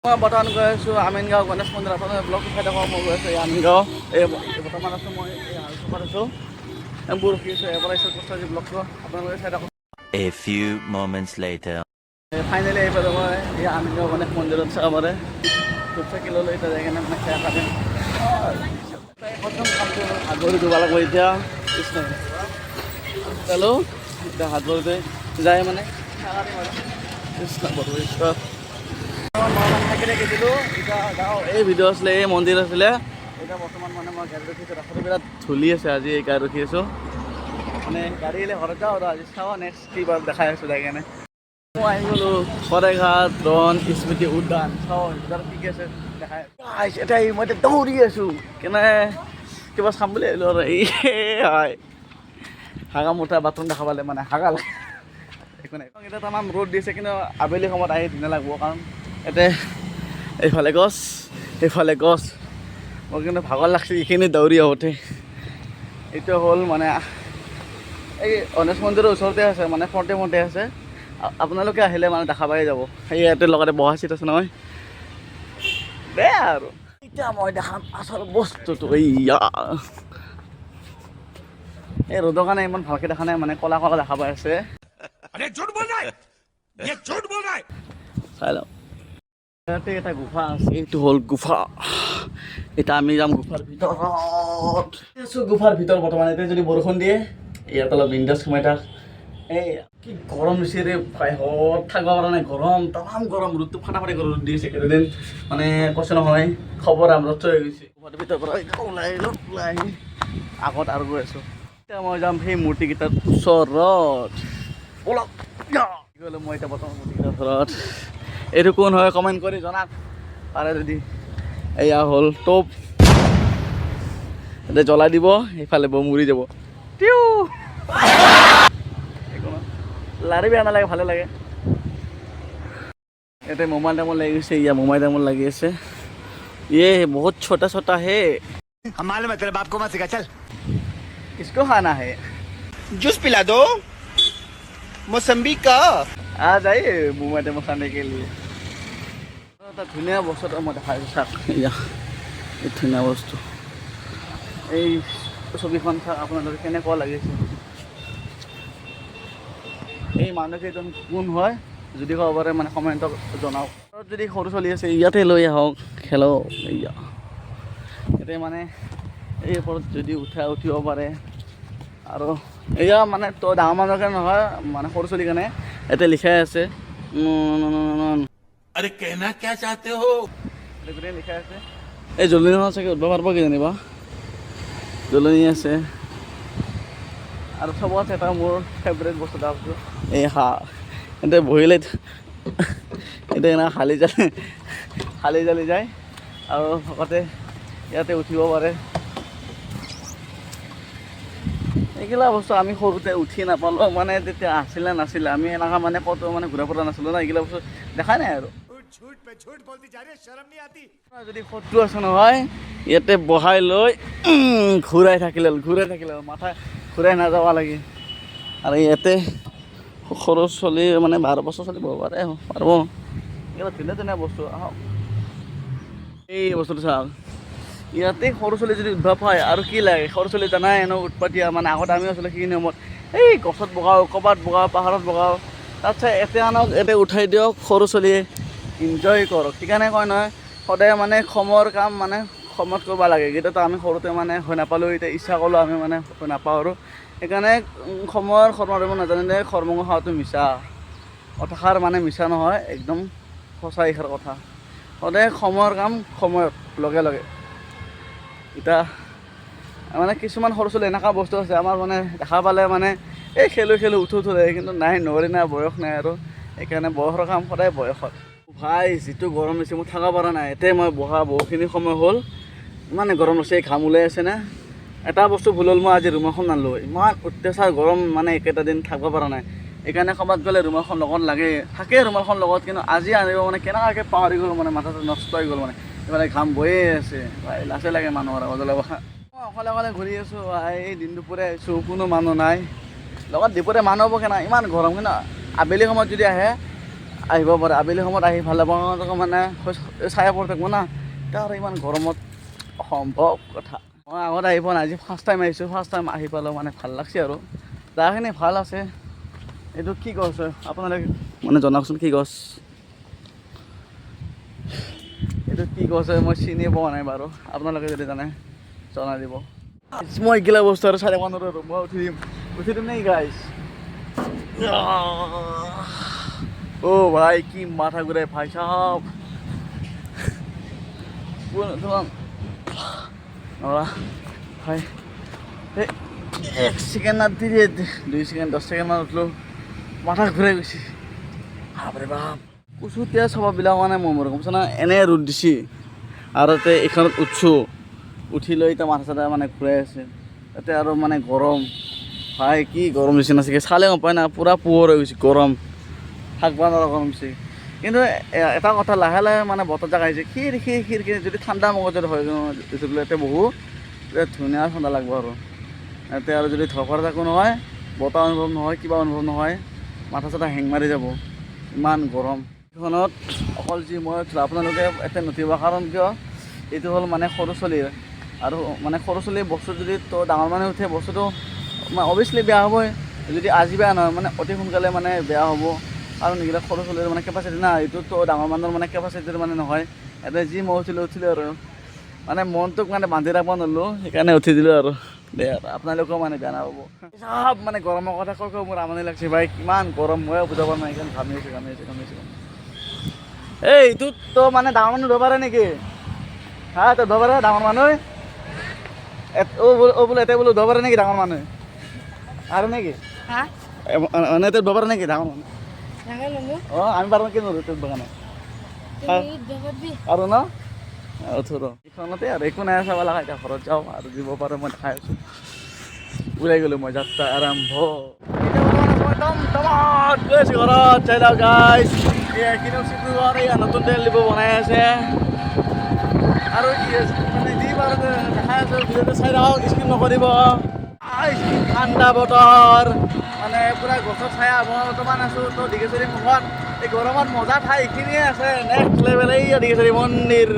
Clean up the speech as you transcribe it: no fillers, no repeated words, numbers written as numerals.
মই বৰ্তমান গৈ আছোঁ আমিনগাঁও গণেশ মন্দিৰ। আপোনালোকে ব্লগটো চাই থাকক। মই গৈ আছোঁ এই আমিনগাঁও। এই বৰ্তমান আছোঁ মই এই হালচুপাত আছোঁ, টেম্পু ৰখি আছোঁ। এবাৰ আহিছোঁ কষ্ট আজি ব্লগটো আপোনালোকে চাই থাকক। A few moments later. Finally আহি পালোঁ মই এই আমিনগাঁও গণেশ মন্দিৰত। চাব পাৰে, ধূপ চাকি ল'লোঁ। এতিয়া যাই কিনে মানে সেৱা কাটিম। প্ৰথম কামটো হ'ল হাত ভৰি ধুব লাগিব এতিয়া। কৃষ্ণ হেল্ল', এতিয়া হাত ভৰি ধুই যাই মানে সেৱা কাটিম আৰু। কৃষ্ণ প্ৰভু ঈশ্বৰ। মই মানে থাকি থাকি দিলোঁ। এতিয়া যাওঁ। এই ভিডিঅ' আছিলে, এই মন্দিৰ আছিলে। এতিয়া বৰ্তমান মানে মই গাড়ী ৰখি আছোঁ। ৰাস্তাটো বিৰাট ধূলি আছে আজি। এই গাড়ী ৰখি আছোঁ, মানে গাড়ী আহিলে ঘৰত যাওঁ আৰু আজি চাওঁ নেক্সট কি বাৰু দেখাই আছোঁ যাই কেনে। মই আহি গ'লোঁ শৰাইঘাট ৰণ স্মৃতি উদ্যান। চাওঁ ভিতৰত কি কি আছে দেখাই। Guys, এতিয়া এই মই এতিয়া দৌৰি আছোঁ কেনে কিবা চাম বুলি আহিলোঁ আৰু। এই হয় হাগা মুঠা বাথৰুম দেখা পালে মানে হাগা লাগে। একো নাই, এতিয়া তামাম ৰ'দ দিছে, কিন্তু আবেলি সময়ত আহি ধুনীয়া লাগিব, কাৰণ ইয়াতে এইফালে গছ, এইফালে গছ। মোৰ কিন্তু ভাগৰ লাগছে এইখিনি দৌৰি আহোঁতে। এইটো হ'ল মানে এই গণেশ মন্দিৰৰ ওচৰতে আছে, মানে ফ্ৰণ্টে ফ্ৰণ্টে আছে। আপোনালোকে আহিলে মানে দেখা পাই যাব। সেই ইয়াতে লগতে বহা চিট আছে নহয়। বেয়া আৰু এতিয়া মই দেখাম আচল বস্তুটো। এইয়া এই ৰ'দৰ কাৰণে ইমান ভালকৈ দেখা নাই, মানে ক'লা ক'লা দেখা পাই আছে। अरे, झूठ बोल रहा है ये, झूठ बोल रहा है। চাই লওক, ইয়াতে এটা গুফা আছে। এইটো হ'ল গুফা। এতিয়া আমি যাম গুফাৰ ভিতৰত। আছোঁ গুফাৰ ভিতৰত বৰ্তমান। এতিয়া যদি বৰষুণ দিয়ে, ইয়াত অলপ বিন্দাছ সোমাই থাক। এই কি গৰম দিছে ৰে ভাই হত, থাকিব পৰা নাই। গৰম, তামাম গৰম। ৰ'দটো ফাটাফাটি গৰম ৰ'দ দিছে কেইদিন। মানে কৈছে নহয়, খবৰ আমৰচ্চ হৈ গৈছে। গুফাটোৰ ভিতৰৰ পৰা এতিয়া ওলাই আহিলোঁ। ওলাই আহি আগত আৰু গৈ আছোঁ। এতিয়া মই যাম সেই মূৰ্তিকেইটাৰ ওচৰত। ব'লক। গ'লো মই এতিয়া বৰ্তমান মূৰ্তিকেইটাৰ ওচৰত। এইটো কোন হয় কমেণ্ট কৰি জনাওক পাৰে যদি। এয়া হ'ল টোপ। এতিয়া জ্বলাই দিব, সেইফালে বম উৰি যাব। টিউ। একো নহয়, লাৰি বেয়া নালাগে, ভালে লাগে। ইয়াতে মোমাই তামোল লাগি গৈছে। ইয়া মোমাই তামোল লাগি আছে। ये बहुत छोटा छोटा है। हम मालूम है, तेरे बाप को मत सिखा, चल। किसको खाना है? जूस पिला दो मौसम्बी का। आ जाइए मोमाई তামোল खाने के लिए। এটা ধুনীয়া বস্তু এটা মই দেখাই আছোঁ, চাওক। এয়া এই ধুনীয়া বস্তু, এই ছবিখন চাওক আপোনালোকে, কেনেকুৱা লাগিছে। এই মানুহকেইজন কোন হয় যদি ক'ব পাৰে, মানে কমেণ্টত জনাওক। ঘৰত যদি সৰু ছোৱালী আছে, ইয়াতে লৈ আহক, খেলক। এয়া ইয়াতে মানে এই ওপৰত যদি উঠা উঠিব পাৰে। আৰু এয়া মানে তো ডাঙৰ মানুহৰ কাৰণে নহয়, মানে সৰু ছোৱালীৰ কাৰণে। ইয়াতে লিখাই আছে। अरे, कहना क्या चाहते हो? ইয়াতে গোটেই লিখা আছে। এই জলনিখন চাগে উঠব পাৰিব কিজানিবা। জলনি আছে। আৰু চবত এটা মোৰ ফেভৰেট বস্তু এটা বস্তু এই হাঁহ। এতিয়া বহিলে এতিয়া এনেকৈ হালি জালি হালি জালি যায় আৰু লগতে ইয়াতে উঠিব পাৰে। এইগিলা বস্তু আমি সৰুতে উঠি নাপালোঁ, মানে তেতিয়া আছিলে নাছিলে, আমি এনেকুৱা মানে ক'তো মানে ঘূৰা ফুৰা নাছিলোঁ না, এইগিলা বস্তু দেখাই নাই আৰু। झूठ पे झूठ बोलती जा रही है, शर्म नहीं आती? যদি শত্ৰু আছে নহয়, ইয়াতে বহাই লৈ ঘূৰাই থাকিলে হ'ল, ঘূৰাই থাকিলে হ'ল, মাথা ঘূৰাই নাযাব লাগে। আৰু ইয়াতে সৰু ছোৱালী, মানে 12 বছৰ ছোৱালী বহিব পাৰে, পাৰিব। এইবিলাক ধুনীয়া ধুনীয়া বস্তু। আহক, এই বস্তুটো চাওক। ইয়াতে সৰু ছোৱালী যদি উঠব পায়, আৰু কি লাগে? সৰু ছোৱালী জানাই এনেও উৎপাতীয়া। মানে আগতে আমিও আছিলোঁ সেইখিনি সময়ত, এই গছত বগাওঁ, ক'ৰবাত বগাওঁ, পাহাৰত বগাওঁ। তাত চাই ইয়াতে আনক, ইয়াতে উঠাই দিয়ক, সৰু ছোৱালীয়ে এনজয় কৰক। সেইকাৰণে কয় নহয়, সদায় মানে সময়ৰ কাম মানে সময়ত কৰিব লাগে। এতিয়াতো আমি সৰুতে মানে হৈ নাপালোঁ, এতিয়া ইচ্ছা কৰিলেও আমি মানে হৈ নাপাওঁ আৰু। সেইকাৰণে সময়ৰ কৰ্ম কৰিব নাজানিলে কৰ্ম খোৱাটো মিছা কথাষাৰ, মানে মিছা নহয়, একদম সঁচা এইষাৰ কথা। সদায় সময়ৰ কাম সময়ত লগে লগে। এতিয়া মানে কিছুমান সৰু ছোৱালী এনেকুৱা বস্তু আছে আমাৰ, মানে দেখা পালে মানে এই খেলোঁ খেলোঁ, উঠো উঠো লাগে, কিন্তু নাই, নোৱাৰি নাই, বয়স নাই আৰু। সেইকাৰণে বয়সৰ কাম সদায় বয়সত। ভাই, যিটো গৰম হৈছে, মই থাকিব পৰা নাই। এতিয়া মই বহা বহুখিনি সময় হ'ল। ইমানে গৰম হৈছে, এই ঘাম ওলাই আছে না। এটা বস্তু ভুল হ'ল, মই আজি ৰুমালখন নানিলোঁ। ইমান অত্যাচাৰ গৰম, মানে একেটা দিন থাকিব পৰা নাই। সেইকাৰণে ক'ৰবাত গ'লে ৰুমালখন লগত লাগে, থাকে ৰুমালখন লগত, কিন্তু আজি আনিব মানে কেনেকুৱাকৈ পাহৰি গ'লো, মানে মাথাটো নষ্ট হৈ গ'ল। মানে এইফালে ঘাম বৈয়ে আছে। ভাই, লাজে লাগে মানুহৰ আগত ওলাব। মই অকলে অকলে ঘূৰি আছোঁ। এই দিন দুপৰীয়া আহিছোঁ, কোনো মানুহ নাই লগত। দুপৰীয়া মানুহ হ'ব কেনে, ইমান গৰম। কিন্তু আবেলি সময়ত যদি আহে আহিব পাৰে, আবেলি সময়ত আহি ভাল লাগিব, মানে ছায়া পৰি থাকিব না। এতিয়া আৰু ইমান গৰমত অসম্ভৱ কথা। মই আগত আহি পোৱা নাই, আজি ফাৰ্ষ্ট টাইম আহিছোঁ। ফাৰ্ষ্ট টাইম আহি পালোঁ, মানে ভাল লাগছে আৰু জেগাখিনি ভাল আছে। এইটো কি গছ হয়, আপোনালোকে মানে জনাওকচোন, কি গছ এইটো? কি গছ হয় মই চিনি পোৱা নাই বাৰু, আপোনালোকে যদি জানে জনাই দিব। মই এইগিলা বস্তু আৰু চাই থাকিব নোৱাৰোঁ আৰু মই উঠি দিম, উঠি দিম নেকি গাইছ? অ' ভাই, কি মাথা ঘূৰাই ভাই চাহাব। নৰা ভাই, এই এক ছেকেণ্ড না দিয়ে 2 ছেকেণ্ড, 10 ছেকেণ্ডমান উঠলো, মাথা ঘূৰাই গৈছে। বাপৰে বাপ, কুচুতীয়া স্বভাৱবিলাক মানে মোৰ গম পাইছা না, এনে ৰ'দ দিছে আৰু তাতে এইখনত উঠছোঁ, উঠি লৈ এতিয়া মাথা চাথা মানে ঘূৰাই আছে। তাতে আৰু মানে গৰম ভাই, কি গৰম দিছে না চাগে, চালে গম পায় না, পূৰা পোহৰ হৈ গৈছে, গৰম থাকিব নোৱাৰা গৰম দিছে। কিন্তু এটা কথা, লাহে লাহে মানে বতৰ জাগা আহিছে, খিৰ খিৰ খিৰ খিৰ। যদি ঠাণ্ডা মগজত হয় ইয়াতে বহু, তেতিয়া ধুনীয়া ঠাণ্ডা লাগব। আৰু ইয়াতে আৰু যদি ধৰফৰাই থাকোঁ নহয়, বতাহ অনুভৱ নহয়, কিবা অনুভৱ নহয়, মাথা চাথা হেং মাৰি যাব, ইমান গৰম। এইখনত অকল যি মই উঠিলোঁ, আপোনালোকে ইয়াতে নুঠিব। কাৰণ কিয়? এইটো হ'ল মানে সৰু ছোৱালীৰ আৰু মানে সৰু ছোৱালীৰ বস্তু যদি তো ডাঙৰ মানুহ উঠে, বস্তুটো মানে অভিয়াছলি বেয়া হ'বই। যদি আজি বেয়া নহয়, মানে অতি সোনকালে মানে বেয়া হ'ব। কাৰণ এইবিলাক সৰু ছোৱালীৰ মানে কেপাচিটি না, এইটোতো ডাঙৰ মানুহৰ মানে কেপাচিটিৰ মানে নহয়। ইয়াতে যি মই উঠিলোঁ উঠিলোঁ আৰু মানে মনটোক মানে বান্ধি ৰাখিব নোৱাৰিলোঁ, সেইকাৰণে উঠি দিলোঁ আৰু দে আৰু আপোনালোকেও মানে বেয়া নাপাব। চব মানে গৰমৰ কথা কৈ কৈ মোৰ আমনি লাগছে ভাই। কিমান গৰম ময়ো বুজাব নোৱাৰি, সেইকাৰণে ঘামি আছোঁ, ঘামি আছোঁ, ঘামি আছোঁ। এই এইটোত তো মানে ডাঙৰ মানুহ ধৰিব পাৰে নেকি? হা, তই ধৰিব পাৰে ডাঙৰ মানুহ? অ' বোলো, অ' বোলো, এতিয়া বোলো ধৰিব পাৰে নেকি ডাঙৰ মানুহ আৰু নেকি? হা? মানে এতিয়া ধৰিব পাৰে নেকি ডাঙৰ মানুহ? ডাঙৰ মানুহ? অঁ, আমি পাৰোঁ কি নোৱাৰোঁ তোক বাগানে? তুমি ধৰবি। আৰু ন উঠো ৰ। এইখনতে আৰু একো নাই চাব লগা, এতিয়া ঘৰত যাওঁ আৰু দিব পাৰোঁ মই দেখাই আছোঁ। ওলাই গ'লো মই, যাত্ৰা আৰম্ভ। এতিয়া বৰ্তমান আছোঁ মই টমটমত, গৈ আছোঁ ঘৰত। চাই লওক গাইছ, এয়া এইখিনি শিৱসাগৰ, এয়া নতুন তেল ডিপু বনাই আছে। আৰু কি আছে মানে যি পাৰোঁ দেখাই আছোঁ, ভিডিঅ'টো চাই থাকক, স্কিপ নকৰিব। ঠাণ্ডা বতৰ, মানে পূৰা গছৰ ছায়া। মই বৰ্তমান আছোঁ তো ডিগেশ্বৰী মুখত। এই গৰমত মজা ঠাই এইখিনিয়ে আছে, নেক্সট লেভেল। এই ডিগেশ্বৰী মন্দিৰ।